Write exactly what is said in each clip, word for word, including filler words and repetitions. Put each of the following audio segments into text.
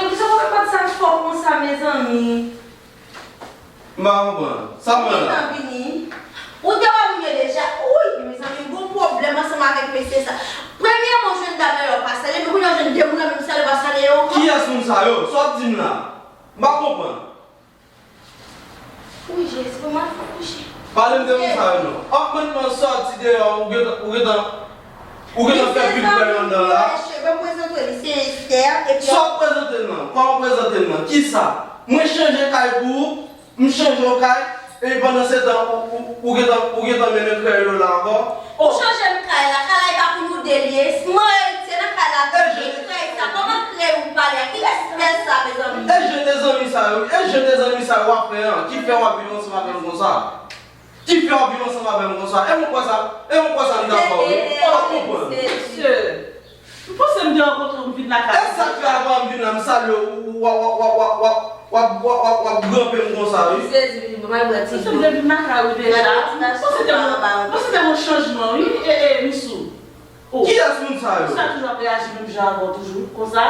Poukisa w pa konn sa fò konsa, mezanmi? M pa konprann. Sa m wè la? Vini, vini. Ou te wè moun yo deja? Wi, mezanmi, m gon pwoblèm ansanm avèk mesye sa. Premyèman, w jwenn dam nan yo pa salye, men kounye a w jwenn de moun nan menm salye, w pa salye yo ankò. Kiyès moun sa yo? Sa w ap di m la? M pa konprann. Wi, Jezi, pou m al fè kouche. Pale m de moun sa yo non. Ap mande m sòti deyò, ou gentan, ou gentan, ou gentan fè pil pèl anndan la. Mesye, ban m prezante w li, se Esther, epi... Sa w ap prezante l nan? Kòman w prezante l nan? Kisa? Mwen chanje kay pou ou, m chanje w kay, epi pandan se tan, ou, ou, ou gentan, ou gentan mennen krèy yo la ankò. Ou chanje m kay la, kay la e pa pou nou de l ye. Mwen eritye nan kay la, tou, ki krèy sa, kòman krèy ou pale a, ki lespè sa, mezanmi? E jan de zanmi sa yo, e jan de zanmi sa yo w ap fè an, ki fè w ap viv ansanm avè m konsa? Ki fè w ap viv ansanm avè m konsa? E mwen kwè sa, e mwen kwè sa m ta fè w wi. Ou pa konprann. Mesye, m panse m te rankontre w, m vin lakay ou deja. E sa k fè avan m vin la, m salye w, w ap, w ap, w ap granpe m konsa wi. M sezi, m al bwè ti dlo. M panse m te vin lakay ou deja. M panse te yon, m panse te yon chanjman wi, e, e, Misou. Oh. Kiyès moun sa yo? Misou a toujou ap reyaji menm jan avè w toujou, konsa.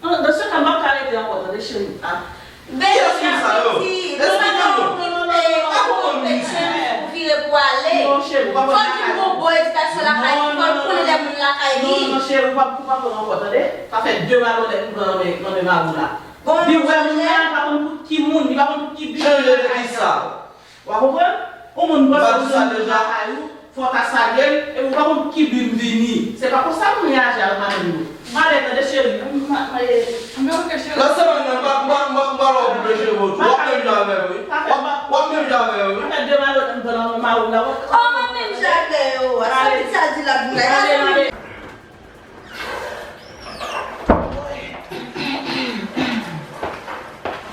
Nan, nan se ka, m p ap ka rete ankò, tande, cheri. Ah. Kiyès moun sa yo? Eksplike m non. Non, non, non, non, non, non, non, non, cheri. Ou vire pou ale. Non, cheri, ou pa pran lakay. Fò l vin gon bon edikasyon lakay li, fò l konnen lè moun lakay li. Non, non, cheri, ou pa, ou pa pran ankò, tande? Sa fè de malonèt m pran nan men, nan men mari w la. Li wè moun nan, li pa konn pou ki moun, li pa konn pou ki bi lakay li ankò. Chanje de kisa? Ou pa konprann? Yon moun panse ou se moun lakay ou, fò w ta salye l, epi ou pa konn pou ki bi m vini. Se pa konsa moun reyaji avèk madanm yo. M ale tande cheri. M, m, m, e, m, ok cheri. Nan semèn nan, m pa, m pa, m pa, m pa wè w koupe cheve w tou. W ap menm jan avè l wi. W ap, w ap menm jan avè l wi. Sa fè de malonèt m pran nan men mari w la. Oh, mwen menm jan avè yo. A sa pitit sa di la pou mwen. Ale, ale.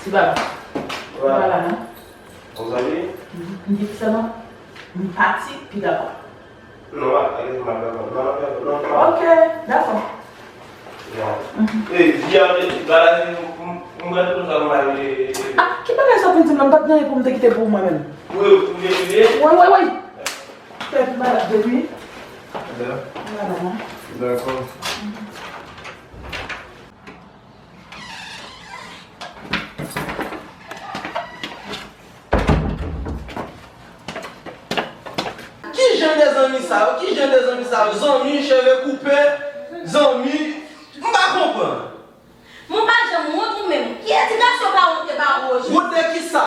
Ti baba. Ou pa la non? Konsa li ye? M di sèlman, m pati pi rapid. Non, pa, pa gen mal, pa, pa, non, non, non, non. Ok, dakò. Ya. Mhm. E, di a, di, bagay, m, m, m pral konsa, m ale. Ah, ki bagay sa w vin di m la? M pa t gen anyen pou m te kite pou ou mwen menm. Wi, ou vle, ou vle? Wi, wi, wi. Tèt malad depi. Malad, non? Dakò. Ki jan de zanmi sa yo? Ki jan de zanmi sa yo? Zanmi, cheve koupe, zanmi, m pa konprann. Mwen pa janm wont ou menm. Ki edikasyon paran w te ba ou, Jezi? Wont de kisa?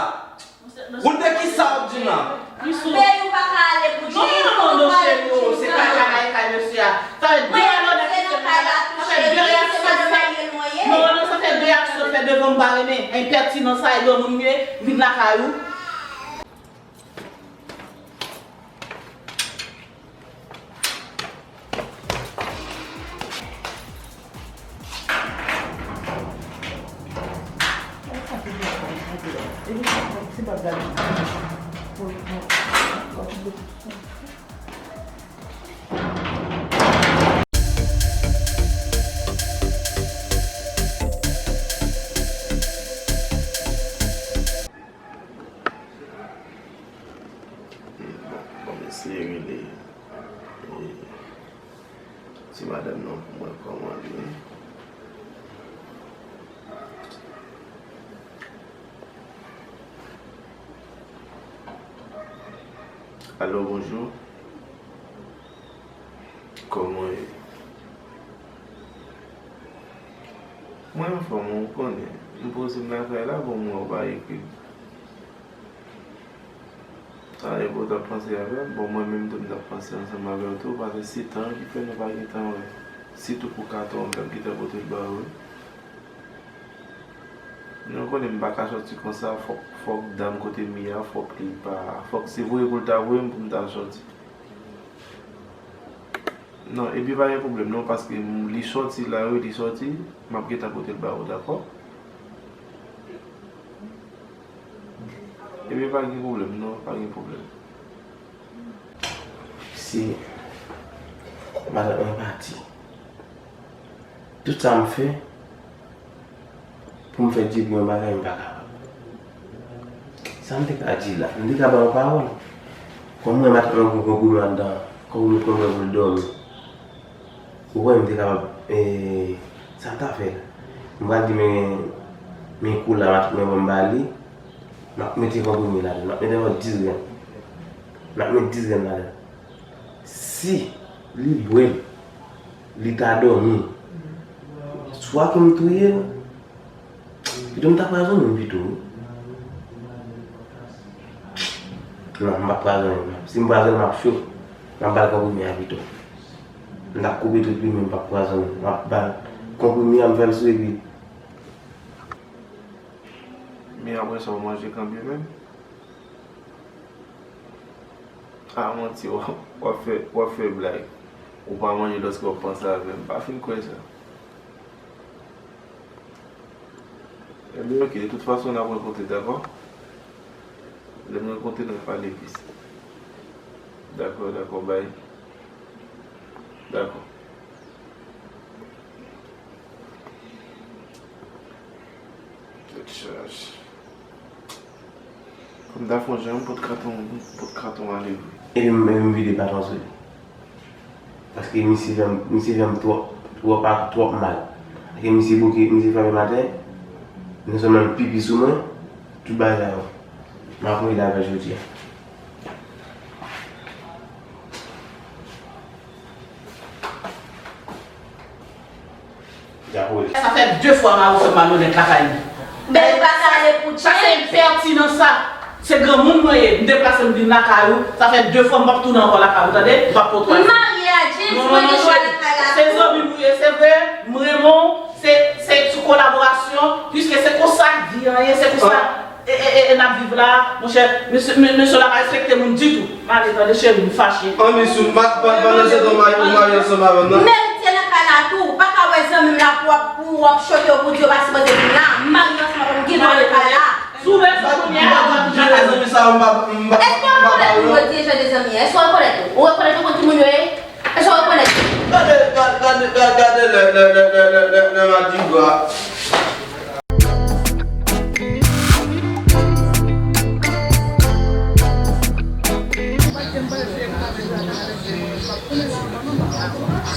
Wont de kisa w ap di m la? Peyi w pa ka ale pou Jezi, non, non, non, cheri, se pa kay la, e kay mesye a. Sa fè de malonèt ki fèt la. Sa fè de reyaksyon ki fèt. Non, non, sa fè de reyaksyon ki fèt devan m pa renmen. Enpètinan sa, e granmoun m ye, m vin lakay ou. Bon, bon, m eseye rele, e, ti madanm nan pou m wè kòman l ye. Alo, bonjou. Kòman w ye? Mwen anfòm, ou konnen. M poze m lakay la, bon, m wè w pa ekri m. Sa e pou w t ap panse avè m. Bon, mwen menm tou, m t ap panse ansanm avè w tou, paske se tan ki fè nou pa gen tan wè. Sitou pou katon an, m t ap gentan pote l ba ou wi. Nou konnen m pa ka sòti konsa, fòk, fòk dam kote m ye a, fòk li pa, fòk se voye pou l ta voye m pou m ta sòti. Non, epi pa gen pwoblèm non, paske m, li sòti la wi, li sòti, m ap gentan pote l ba ou, dakò? Ebyen, pa gen pwoblèm non, pa gen pwoblèm. Si matant mwen pati, tout sa m fè pou m fè Djed mwen bagay, m pa kapab. Sa m te ka di la? M te ka ba yon pawòl. Kòm mwen matant mwen gon gwo goumen anndan, kòm nou konn wè pou l dòmi. Ou wè, m te kapab, e, sa m ta fè la? M pral di men, men kou la, m ap, men ban m ba li. M ap mete konprime ladan l. M ap mete ankò dis grenn. M ap met dis grenn ladan l. Si li bwè l, li ta dòmi, swa ke m touye l, pito m ta pwazonnen l pito, wi. Non, m p ap pwazonnen l. Si m pwazonnen l, m ap cho. M ap ba l konprime a pito. M t ap koupe tout li, men m p ap pwazonnen l. M ap ba l konprime a, m fè l sou epi. Men apre sa, w manje kanpe menm? A, manti, w ap, w ap fè, w ap fè blag. Ou pa manje lòske w ap panse avè m. M pa fin kwè sa. Ebyen, oke, de tout fason, n ap rankontre, dakò? Lè n rankontre, n ap pale plis. Dakò, dakò, bay. Dakò. Tèt chaje. Fò m ta fè yon jan, yon pòt katon, yon pòt katon ale vre. Epi m, epi m vide baton sou li. Paske misye fè m, misye fè m twòp, twòp, twòp mal. Paske misye bouke, misye frape m atè, non sèlman l pipi sou mwen, tout bagay sa yo. M ap mouri lavel jodi a. Sa fè de fwa mari w fè malonèt lakay mwen. Bèl pa ka ale pou tchèn. Sa se enpètinan sa. Se granmoun mwen ye. M deplase m vin lakay ou. Sa fè de fwa m p ap tounen ankò lakay ou, tande? M p ap pran twazyèm. M marye a James, mwen gen chwa lakay la tou. Se zanmi m ou ye, se vre. M renmen w. Se, se sou kolaborasyon. Piske se konsa vi an ye, se konsa. E, e, e, e n ap viv la, monchè, mesye, me-, mesye la pa respekte moun ditou. M ale tande cheri, m fache. An misyon, pa, pa, pandan se tan, ou marye ansanm avè m nan. M merite lakay la tou. Ou pa ka wè zanmi m la pou w ap, pou w ap choke yo pou di yo pa sipoze vin la. M marye ansanm avè m, m gen dwa lakay la. Si w bezwen kounye a, w ap vin lakay mwen. Zanmi sa yo, m pa, m pa, m pa. Èske w rekonèt moun yo dirijan de zanmi an? Èske w rekonèt yo? Ou rekonèt yo konn ki moun yo ye? Èske w rekonèt yo? Gade, gade, gade, gade, gade lè, lè, lè madigra.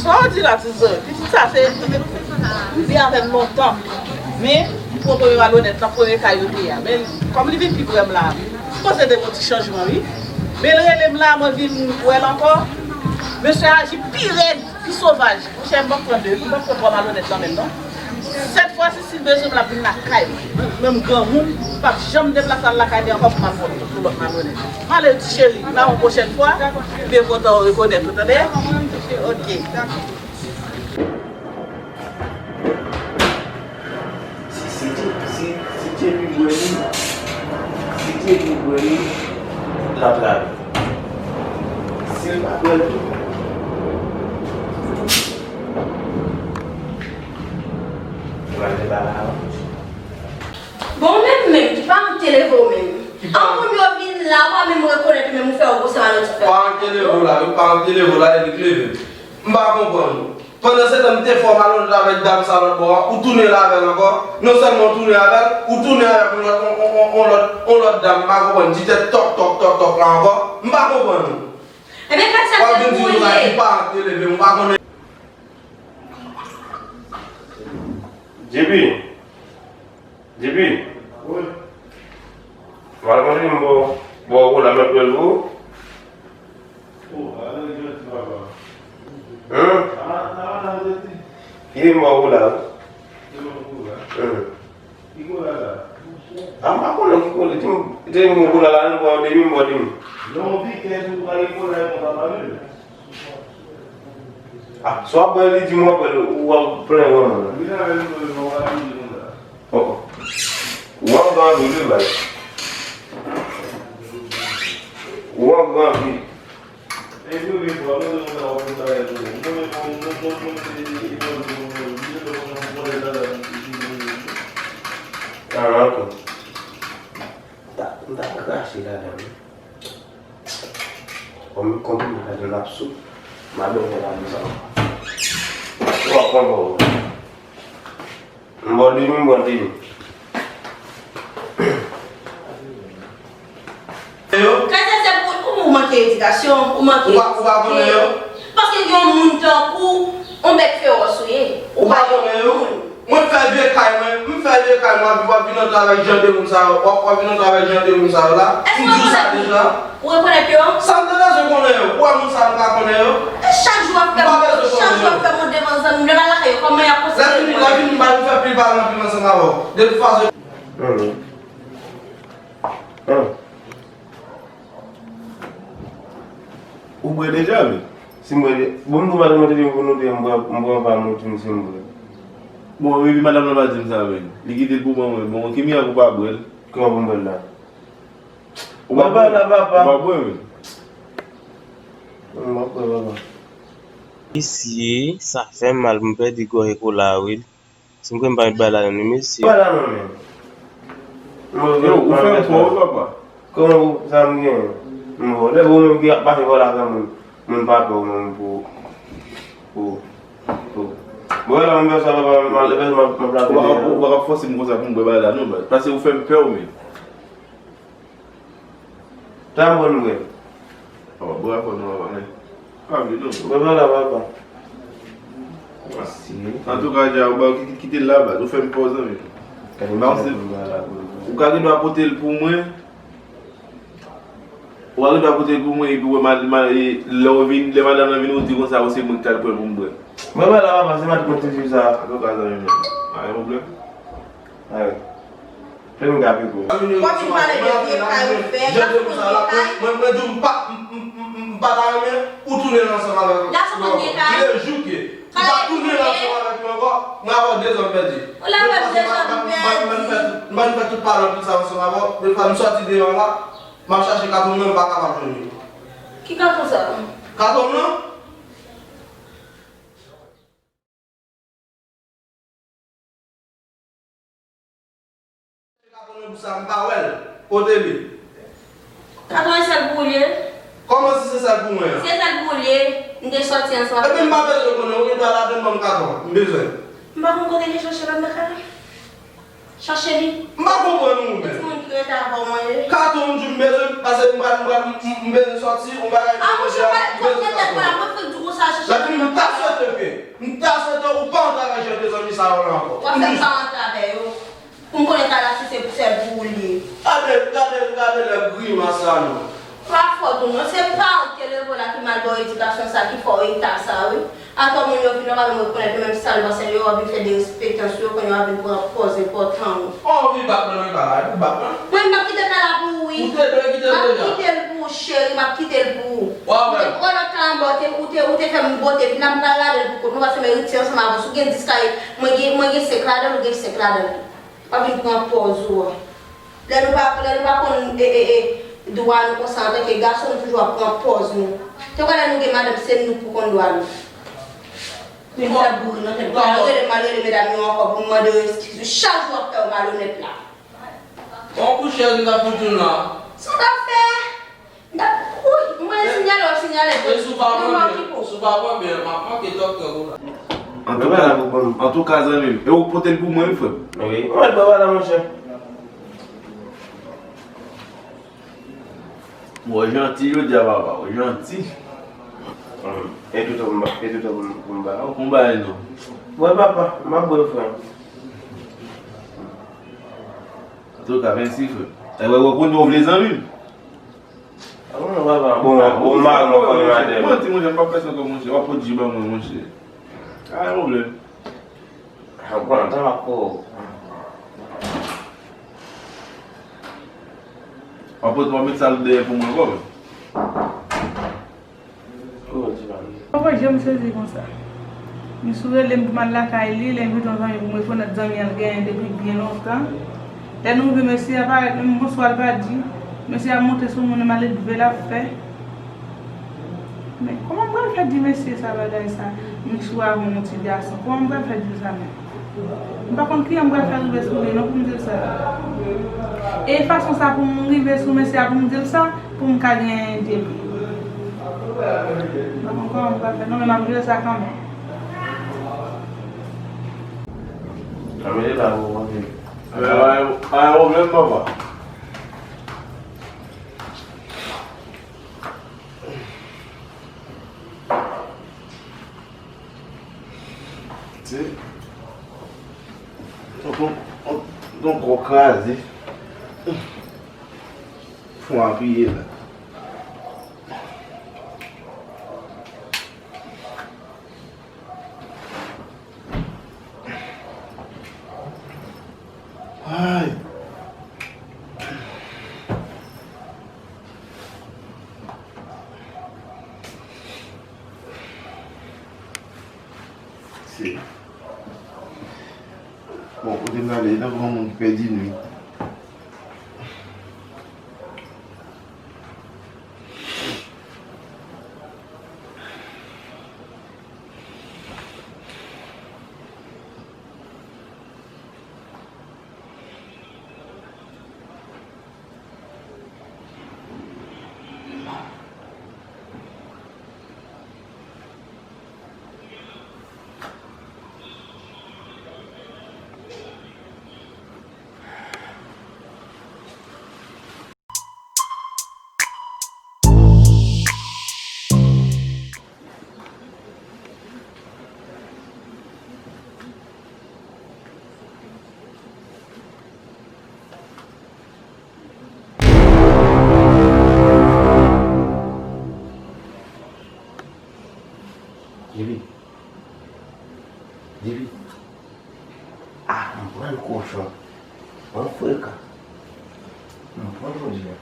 Sa w di la, ti Zoe? Pitit sa, se, m viv avè l lontan. Men, m pran premye malonèt lan, premye kay yo te ye a. Men, kòm li vin pi pre m la, sipoze te gen yon ti chanjman, wi. Men l rele m la, mwen vin wè l ankò. Mesye aji pi rèd, pi sovaj. Monchè, m p ap pran de, m p ap pran twa malonèt lan menm, non. Sèt fwa si, si l bezwen m, l ap vin lakay mwen. Menm granmoun, m p ap janm deplase al lakay li ankò pou m al pran yon lòt malonèt. M ale, ti cheri, nan yon pwochèn fwa, m byen kontan w rekonèt ou, tande? Oke. Si, si, si, si Thierry bwè li, si Thierry bwè li, l ap lave. Si l pa bwè l tou, l pral te ba la avan. Bon, ou menm menm, ki pa anke leve w menm. An moun yo vin la, ou pa menm rekonèt ou menm, ou fè yon gwo sèman nan ti fè. Pa anke leve w la, wi, pa anke leve w la, epi k leve. M pa konprann ou. Pandan se tan, m te fè w malonèt avèk dam sa lòt bò a, ou tounen la avè l ankò. Non sèlman ou tounen avè l, ou tounen avèk yon lòt, yon, yon, yon, yon lòt, yon lòt dam, m pa konprann, di tèt tòk, tòk, tòk, tòk la ankò. M pa konprann ou. Ebyen, kay sa se pou ou li ye. W ap vin di nou sa ki pa antre leve, m pa konnen. J P. J P. Wi. M al manje m bò, bò kola, mèt wè l pou ou. Oh, ale jodi papa. Hein? Sa, sa madanm te di. Ki m bò kola, wi. Se bò kola. Hein. Ki kola sa? A, m pa konnen ki kola. Di m, di m kola la, m bò demi, m bò demi. Non, pi kè sou pa gen kola, e konsa pa vle. Ah, si w ap bwè li, di m w ap bwè l, ou ap plen granmoun nan. Vin avè l, nou, nou, nou, nou, nou, nou. Oh, oh. Ou ap gen anvi wi, bay. Ou ap gen anvi. Ah, ok. M ta, m ta krache ladan l. Kòm, kòm m pa gen lapsou, m a bèl fè ladan sa. Ou pa pran bò. M bò demi, m bò demi. Yo? Kay sa se pou ou, ou manke edikasyon, ou manke edike. Ou pa, ou pa konnen yo? Paske yon moun tankou, yon bèt fewòs ou ye. Ou pa konnen yo? Ou pa yon moun. Mwen fè vye kay mwen, m fè vye kay mwen, w ap vin antre avèk jan de moun sa yo, w ap, w ap vin antre avèk jan de moun sa yo la. M di w sa deja. Ou rekonèt yo? Sa m te bezwen konnen yo. Ou wè moun sa yo m pa konnen yo? E chak jou w ap fè, chak jou w ap fè mont devan zanmi m, lè m al lakay yo, kòman y ap konsidere mwen? Lè fini, lè fini, m pa vin fè pil pale anpil ansanm avè w. De tout fason. Ou bwè deja, wi. Si m bwè de, bon, m tou pa te montre pou nou de, m bwè, m bwè yon pa moutin si m bwè. Bon, epi madanm nan pa di m sa menm. Li kite l pou mwen, mwen. Bon, ki mirak ou pa bwè l? Kòman pou m bwè l la? Ou pa bwè la, papa. Ou pa bwè, wi. M pa bwè, papa. Mesye, sa fè m mal pou m pèdi gòyè kola, wi. Si m kwè m pa met bagay ladan li, mesye. Bagay ladan men. Yo, ou fè m pè wi, papa. Kòman ou, sa m gen? M vòlè, ou menm ki ap mache vòlè avè moun, moun pa pè ou menm pou, pou, pou. Bon, la, m fè sa, papa, m al, m ap, m ap lave deja. Ou pa ka fòse m konsa pou m bwè bagay la, non, baz. Paske ou fè m pè, ou menm. Sa m konn bwè. Papa, bwè afò nou, papa, men. Pa vle, non. Bwè pa la, papa. Antouka, Dja, ou ba, ki-, ki-, kite l la, baz. Ou fè m pè, zanmi. Ou ka gen dwa pote l pou mwen. Ou ka gen dwa pote l pou mwen, epi wè, ma-, ma-, e, lè w vin, lè madanm nan vin, ou di konsa, ou se mwen ki t al pran l pou m bwè. Bwè pa la, papa, se madanm mwen ki di sa. Antouka, zanmi mwen. Pa gen pwoblèm. Alright. Fè m gape kou. W ap vin pale de vye kay ou fè, w ap vin pale de vye kay. Mwen, mwen di w m pa, m, m, m, m pa ta renmen ou tounen ansanm avèk mwen. Gason konn gen kay. Li le jou ke ou pa tounen ansanm avèk mwen ankò, mwen avè w de zòn pèdi. Ou la fè m de zòn pèdi. M pa vin fè tout, m pa vin fè tout pale anpil sa ansanm avè w. Defwa m sòti deyò la, m ap chache katon m nan, m pa kapab jwenn li. Ki katon sa? Katon m nan? Katon nan pou sa, m pa wè l. Kote li? Katon nan sèl pou ou l ye? Kòman si se sèl pou mwen an? Si se sèl pou ou l ye, m te sòti ansanm avè w. Ebyen, m pa bezwen konnen, ou gen dwa ladann ban m katon an. M bezwen. M pa konn kote l ye, chache l anndan kay la. Chache li. M pa konprann ou menm. Timoun ki rete avè w manje. Katon m di w m bezwen, paske m pral, m pral, m, m, m bezwen sòti, yon bagay. A, monchè, pa, pa, pa tèt mwen la, mwen fèk di w konsa, chache. Lafini, m ta swete ke, m ta swete ou pa antre avèk jan de zanmi sa yo la ankò. W ap fè m pa antre avè yo. Pou m konnen kay la si se sèl pou ou l ye. Gade, gade, gade lè grimas sa non. Pa fòt ou non, se paran k te leve w la ki mal ba w edikasyon sa ki fè w eta sa wi. Atò moun yo vin yo pa menm rekonèt yo menm sal vansè yo, yo ap vin fè derespektan sou yo, kounye yo ap vin pran pòz enpòtan wi. Oh, wi, bat mwen wi, bagay, wi, bat mwen. Mwen, m p ap kite kay la pou ou wi. Ou te dwe kite l deja. M ap kite l pou ou, cheri, m ap kite l pou ou. Ou te pran lòt kay anba, ou te, ou te, ou te fè m bote, vin la m pral rale l pou kont nou, paske m eritye ansanm avè w. Si w gen dis kay, mwen gen, mwen gen senk ladan l, ou gen senk ladan l tou. W ap vin pran pòz ou an. Lè nou pa, lè nou pa konn, e, e, e, dwa nou konsa antanke gason, nou toujou ap pran pòz nou. Te kwè lè nou gen madanm, se nou pou konn dwa nou. Vin fè bouri nan tèt. Mal rele, mal rele medam yo ankò pou m mande yo eskiz. Chak jou w ap fè yo malonèt la. Bon, kouche, nou t ap fout ou la. Sa w t ap fè? Wi, mwen sinyale, w ap sinyale. E si w pa pran byen, si w pa pran byen, m ap manke tòk tòk ou la. Antouka, antouka, zanmi m, e ou pote l pou mwen wi, frè m. Wi, mwen bò la, monchè. Bon, ou janti jodi a, papa, ou janti. E toutan pou m ba, e toutan pou m, pou m ba ou. Pou m ba l non. Wi, papa, m ap bwè, frè m. Antouka, mèsi, frè m. E wè, wè, kounye a w vle zanmi m. Bon, bon, mal mwen konn madanm. Manti, monchè, m p ap fè sa ankò, monchè. W ap pot ji ban mwen, monchè. Pa gen pwoblèm. Bon, antan ak ou. W ap pot, w ap met sa dèyè pou mwen ankò, men. Papa, jan m sezi konsa. Misye rele m pou m al lakay li, li envite yon zanmi pou m rekonèt zanmi an l genyen depi byen lontan. Lè nou rive, mesye a parèt, menm bonswa l pa di. Mesye a monte sou moun, e malelve l ap fè. Men, kòman m pral fè di mesye sa, bagay sa? Misye a yon ti gason. Kòman m pral fè di l sa menm? M pa konn kijan m pral fè rive sou li non pou m di l sa. E fason sa pou m rive sou mesye a pou m di l sa, pou m ka gen dye li. M pa konn kòman m pral fè non, men m ap jere sa kanmenm. Anmwey, la, ou konn. Anmwey, pa gen pwoblèm, papa. Ti. Yon kò kraze. Fon apiye la. Ay. Se. Bon, kote m ale, tankou yon moun ki pèdi nwi. Jivi. Jivi. Ah, m pran kochon. Mwen frekan. M pran jodi a.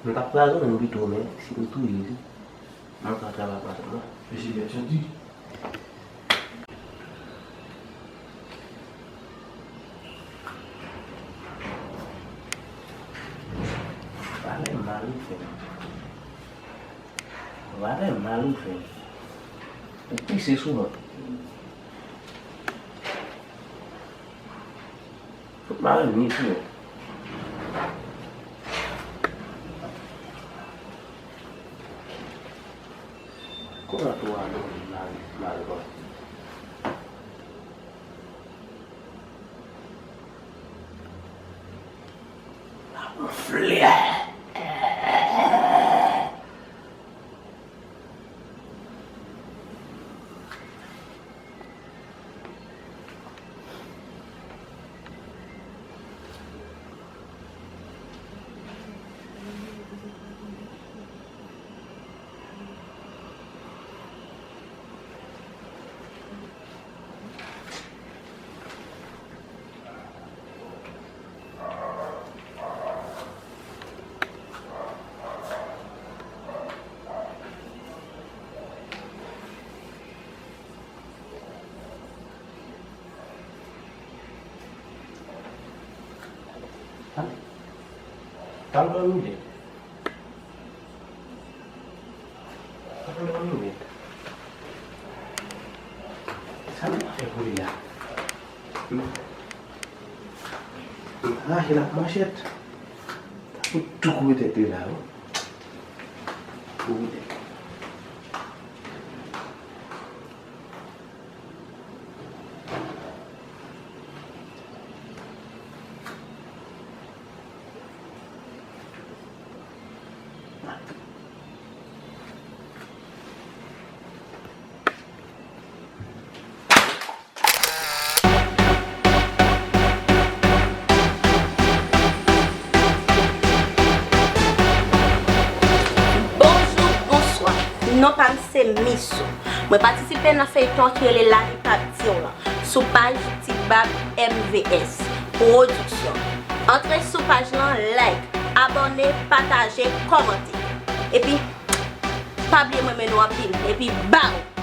M t ap kraze men pito, men si m touye li, mwen pa travay pa tèt mwen. Mesye bèt santi. Valè mal ou fè. Valè mal ou fè. Ou pise sou lòt. Tout mare ni pou yo. Kòman tou a nou mare, mare kò. L ap ronfle. Al dòmi byen. Al dòmi byen. Sa nou pral fè pou li la? Hmm? Rache l ak manchèt. Pou tou kouri tèt li la, wi. Kouri tèt. Bonjou, bonswa. Non pa m se Misou. Mwen patisipe nan feyton ki rele Lavi p ap di w lan sou paj Ti Bab M V S Pwodiksyon. Antre sou paj lan, like, abòne, pataje, kòmante. Epi, pa bliye m renmen nou anpil. Epi, baw!